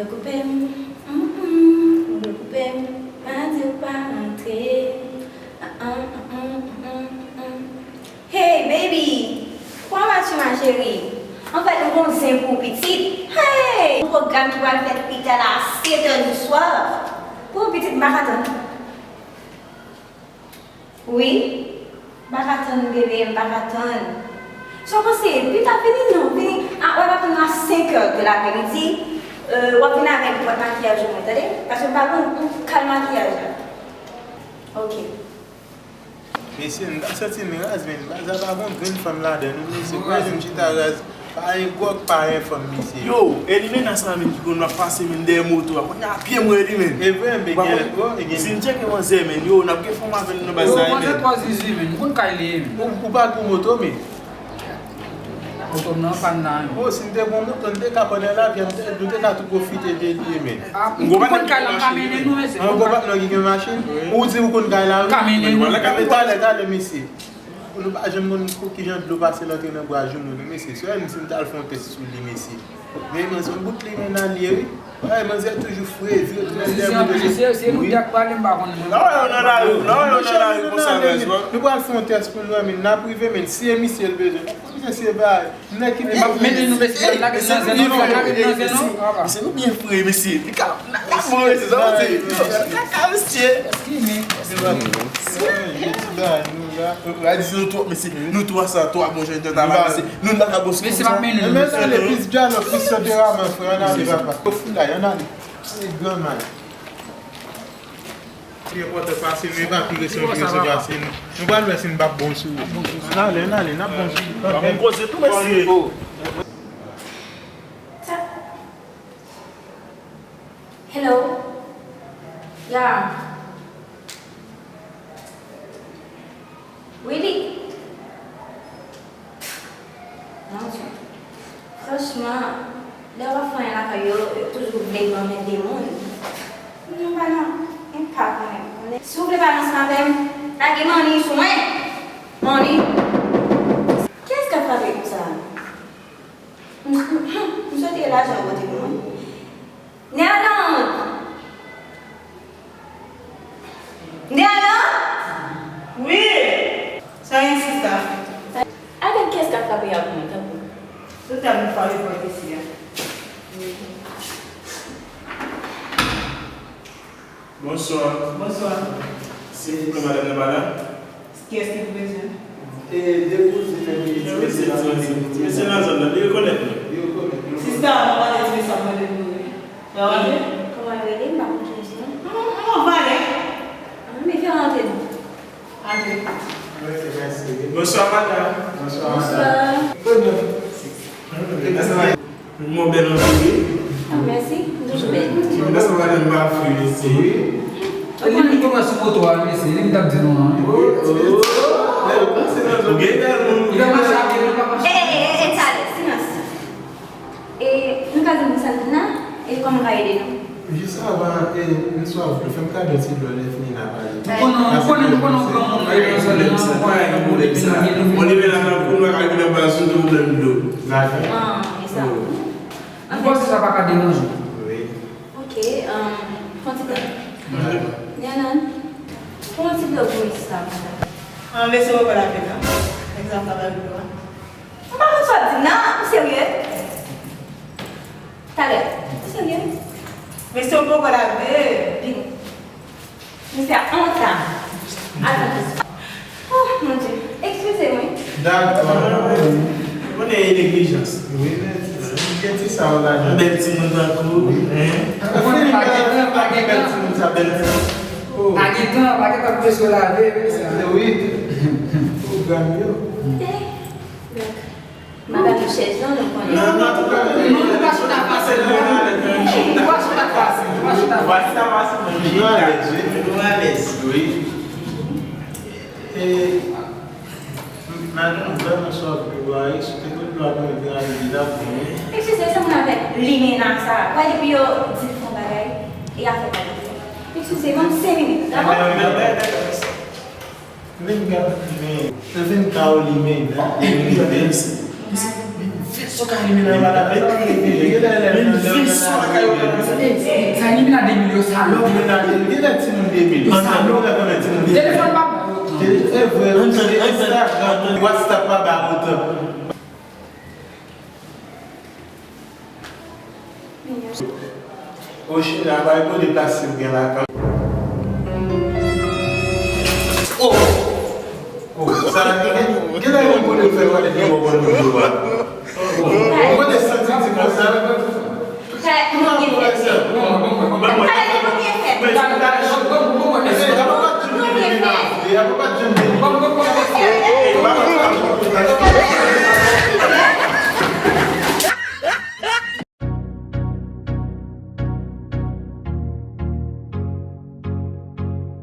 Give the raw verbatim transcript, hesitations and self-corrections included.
Koupe m, mm, mm, ou vle koupe m, pa di w pa rantre. Ah, ah, mm, mm, mm, mm. Hey, baby! Kòman tu, ma chérie? Anfèt, m gon zen pou ou pitit. Hey! Yon pwogram ki pral fèt pita la a sèt è di swa. Pou ou pitit, m pa ka tann. Wi, m pa ka tann bebe, m pa ka tann. Sa w panse? Pita vini non, vini. A, w ap tann a senk è de lapremidi. Euh, w ap vin avèk bwat makiyaj ou mwen, tande? Paske m pa gon kal makiyaj la. Ok. Mesye, m t ap santi m raz, men baz la pa gon grenn fanm ladan l, non, mesye. Mwen pa janm chita raz. Pa gen gwòg, pa gen fanm, mesye. Yo, e li menm nan sa menm ki konn ap pase menm dèyè moto a. Kounye a pye mwen li menm. E vre, men gen lòt bò, e gen. Si n tcheke manzè menm, yo, n ap gen fanm avè n nan baz sa menm. Yo, manzè twò zizi menm, m konn kay li ye menm. Ou, ou pa gon moto, men. Moto m nan pa n la menm. Oh, si n te gon moto, n te ka pandan lavi a, n te, nou te ka tou pwofite de li, men. Ah, m konn kay la, m ka mennen nou, mesye. An, gon patnè ki gen machin? Ou di ou konn kay la, wi. M ka mennen nou. Talè, talè, mesye. Nou pa janm konn pou kijan dlo pase l antre nan bwa joumou, non, mesye. Se menm si m t al fè yon tès sou li, mesye. Men manzè, yon bout limen nan li ye, wi. Ay, manzè toujou fre, vye, vye. Si se anpil, se, se nou ki ap pale, m pa konnen. Lè w wè yo nan lari, lè w wè yo nan lari konsa, vre, vre. Nou pral fè yon tès pou nou wè, men n ap rive, men si e misye l bezwen, n ap fè misye se bay. Nèg ki m ap mete nou, mesye, lage m nan zen non, lage m nan zen non. Mesye, nou byen fre, mesye. Li ka, n ap bon, mesye, sa w di. Kaka, mesye. Eskize. Gade si nou twòp, mesye. Nou twa sa, twa bon jan deta la, mesye. Nou n pa ka bon sou sa. Mesye, m ap mennen nou. Men tande, plis dyalòg, plis tanperaman, frè. Ann ale, papa. Yo fout la, ann ale. Se granmay. Pi enpòtan pase nou epa pi resanble sou pase nou. Nou pral wè si n p ap bon sou ou. Ann ale, ann ale, n ap bon sou ou. Bon koze tou, mesye. Hello. Yeah. Really? Mon Dieu. Franchman, lè w ap fè anyen lakay yo, yo toujou vle anmède moun. Mwen pa nan, mwen pa konnen. Si w vle pale ansanm avè m, lage money sou mwen. Money. Kiyès k ap frape konsa? M, m, m swete lajan pote pou mwen. Nerland! Nerland! Wi! Sa gen sista. Avèk kiyès k ap frape a pou mwen, tanpri? Sou tab nou pale pòt isi a. Bonswa. Bonswa. Silvouplè, madanm nan pa la? Kiyès ki pou bezwen? E, de kouzin, epi ti mesye nan zòn nan, li rekonèt mwen. Li rekonèt, li rekonèt. Sista, mwen pale ti mesye ap mande pou mwen. Sa va byen? Kòman yo rele? M pa konn kiyès non. Mwen, mwen valè. Ah, men fè rantre non. Antre. Ok, mèsi. Bonswa, madanm. Bonswa, madanm. Bonswa. Bonswa. Mwen bèl anpil, wi. Ah, mèsi. M toujou bèl. Mwen sa va nan ba fri, mèsi. Wi. Li m kòmanse sou moto a, mèsi. Li m t ap di nou an. Oh, oh. Ou gen bèl moun. Li pa mache avè nou, li pa mache. Eh, eh, eh, eh, talè, silans. E nou ka di m sa n la? E kòman m ka ede nou? Jis avan, e, m swa vle fè m kado ti dlo lè fini n a pale. Ou konnen, ou konnen, ou konnen yon granmoun nan yon zòn nan, ou konnen yon moun epi nan gen nou. Mwen leve la nan kou, mwen ka vin nan baz ou, gen pwoblèm dlo. Lajan? Ah, e sa. Wi. Ou panse sa pa ka deranje w? Wi. Ok, um, fè yon ti tan. Wi. Nyanan, fè yon ti dlo pou misye sa konsa. Ann, mesye, ou pa la fè nan. Egzanp, sa pa dlo a. M pa konn sa w ap di m nan, ou serye? Talè, ou serye? Mesye, ou poko lave. Vini. Mesye a ontan. Atann. Oh, mon Dieu. Eskize mwen. Dakò. Konnen e neglijans. Wi, men gen ti sa w ladan. Bèl timoun tankou, hein? Ou konnen pa gen tan, pa gen tan. Bèl timoun sa, bèl timoun. Oh. Pa gen tan, pa gen tan pou mesye lave, men sa. Wi. Pwogram yo. Eh, donk, m ap ba nou chèz lan, nou konnen. Non, non, nou pa chita fasil, non. Nou pa chita fasil, nou pa chita fasil. Nou alèz, wi. Nou alèz. Wi. E, madanm, vrèman sòf pou a, wi, si te konn dlo a pou mwen te ale deja pou mwen. Eskize, se moun avèk limena sa. Wè, depi yo di l fè yon bagay, e afè pa bon. Eskize, ban m senk minit, dakò? Vin ka, vin ka ou limen, hein? Vin ka, vin ka. Sa w ka elimine nan bal avè l? Li vin sou lakay yo nan sa. Sa elimine a de milyon, salòp. Elimine a de milyon, gen lè timoun de milyon. Salòp. Telefòn pa ba otan. E vre, Instagram, WhatsApp pa ba otan. O chila, bay kote plas m gen lakay. Oh! Oh, sa gen, gen lè yon kote fè wè de bò bò nou do a. Ou kote santi di konsa. Sa, nou gen fè. Sa, nou gen fè. Sa, nou gen fè.